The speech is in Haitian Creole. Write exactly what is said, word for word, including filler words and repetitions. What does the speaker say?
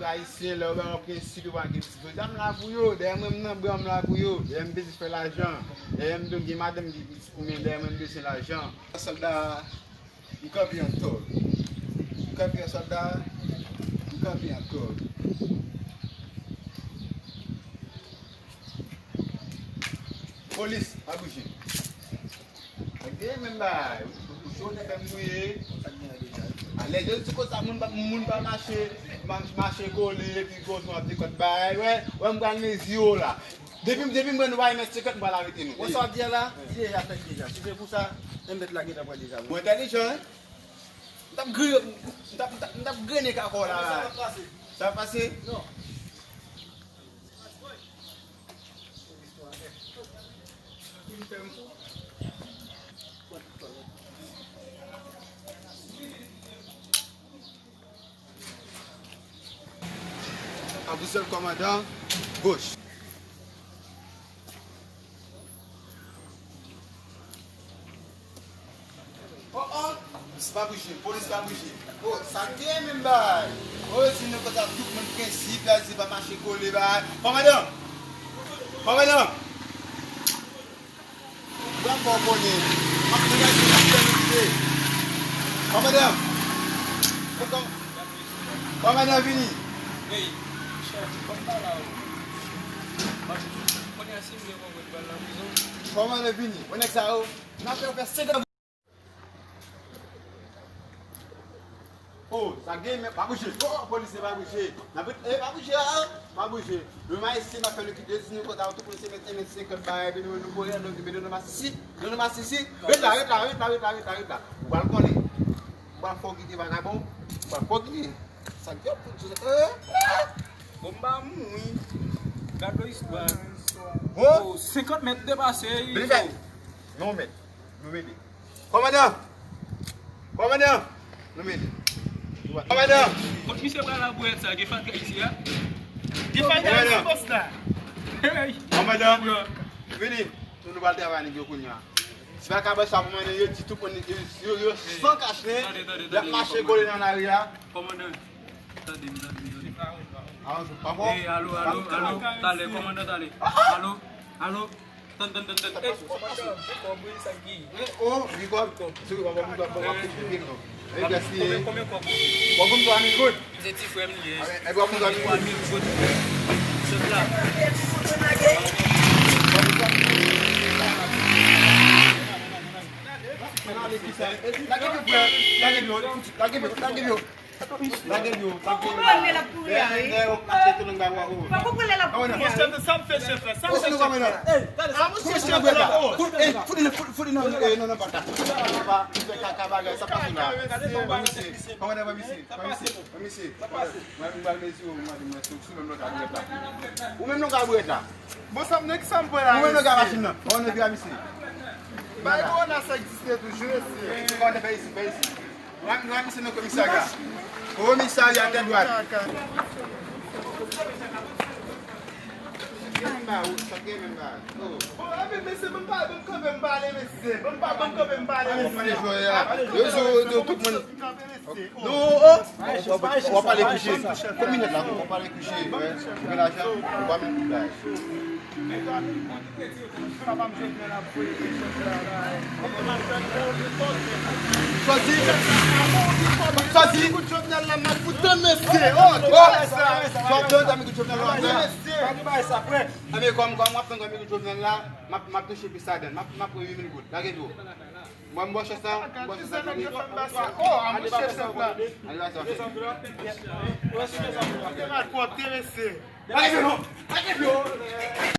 Ayisyen, lè yo ba yo prensip, yo pa gen prensip. Jodi a m la pou yo, dèyè mwen m nan bra, m la pou yo. Dèyè m bezwen fè lajan. Dèyè m gen madanm, gen pitit pou mwen, dèyè mwen m bezwen lajan. Sòlda, m kanpe an tòg. M kanpe an sòlda, m kanpe an tòg. Polis, pa bouje. Ak de menm bagay. Ou cho nèg fè m touye. Alè, Jezi konsa, moun pa, moun pa mache, ma-, mache kole, epi kote w ap dekòt bagay, wè, wè, m pral mezi w la. Depi, depi m wè nou pa gen mèt senkant, m pral arete nou. Wè sa w ap di a la, li deja fèt deja. Si se pou sa, menm bèt la gentan pran deja. Mwen entèlijan, wi. M t ap gri-, m t ap, m t ap, m t ap grennen kakò la. Sa ap pase? Sa ap pase? Non. An bousòl kòmandan, goch. Oh, oh, polis pa bouje, polis pa bouje. Oh, sa k gen menm bagay? Oh, yo di nou konsa tout moun prensip, yo di pa mache kole bagay. Kòmandan! Kòmandan! Mwen fè w konnen. M ap degaje, m ap fè nou kite. Kòmandan! Kòmandan vini! Ey, chèf, kòm pa la, oh. Kòmandan vini. Wè nèg sa yo. N ap fè yo fè senkant. Oh, sa gen, men pa bouje. Oh, polisye pa bouje. N ap ret, eh, pa bouje, ah, pa bouje. Nou menm ayisyen, n ap fè nou kite di nou konsa, tout polisye mèt, mèt senkant bagay, epi nou, nou kore, nou, epi nou, nou masisi, nou, nou masisi. Ret la, ret la, ret la, ret la, ret la, ret la. Ou pral konnen. Ou pral fè w kite vagabon. Ou pral fè w kite. Sa gen pou di, eh, eh. Bon, m pa mouri. Gade yon istwa. Oh. Oh, senkant mèt depase, wi. Vini fè. Non, mèt. Nou mele. Kòmandan! Kòmandan! Nou mele. Kòmandan! Kot misye pral la bwèt sa, gen fatra isi a? Gen fatra isi, bòs la. Hey! Kòmandan! Vini! Nou, nou pral travay nèg yo kounye a. Si pa ka bòs sa pou mwen, yo di tout moun, yo, yo, yo san kach nen, y ap mache kole nan lari a. Kòmandan! Tande m, tande m, tande m. Avanse, pa bon? Ey, alo, alo, alo, talè, kòmandan, talè. Alo, alo, tann, tann, tann, tann. Ey, kòb, wi, sa k gen? Oh, gen kòb. Se wi, pa bon, pa bon, pa bon, pa bon. Ey, gaspiye. Konbyen, konbyen kòb? Bon, bon, twa mil goud. Se ti frè m li ye. Ey, bon, bon, twa mil goud. Twa mil goud. Sot la. Lage yo, frè. Lage yo, lage yo, lage yo. Lage l yo, lage l yo. Konnen l ap kouri a, wi. Fò w konnen l ap kouri a. Monchè, sa m fè chèf la, sa m fè chèf la. A, monchè, chèf la. Fout li, fout, fout li nan, eh, nan, nan pata. Papa, misye kaka bagay, sa pase la. Ban misye, ban misye, ban misye, ban misye. Mwen, mwen, mwen, mwen, sou, sou menm nan ka bwèt la. Ou menm nan ka bwèt la. Bon, sa m, nan ki sa m pran la, mesye? Ou menm nan ka machin nan. Ban nou vye a misye. Bay kòwona sa egziste toujou, mesye. Kòwona fè isi, fè isi. Lwa, lwa misye nan komisarya. Komisarya tèt dwat. Gen menm ba ou, sa gen menm ba. Oh. Bon, enben, mesye, ban m pa, ban m kanpe m pale, mesye. Ban m pa, ban m kanpe m pale, mesye. Konprann jwè a. Yo, yo, yo, tout moun. Non, oh. W ap pale kouche. Konbyen minit la, w ap pale kouche. Ou gen lajan, ou pa menm bay. Chwazi. Chwazi. Kout Jovenel la, m ap fout tann mesye. Oh, oh. Jovenel, tann kout Jovenel la. Mesye. Enben, kòm, kòm w ap tann kout Jovenel la, m ap, m ap touche plis ladan. M ap, m ap pran uit mil goud. Lage dlo. Mwen, m bò chans la, m bò chans la. Oh, a mouche chèf la. Ale, ale, ale. Ou te mal pwòpte, mesye. Lage pye non! Lage pye!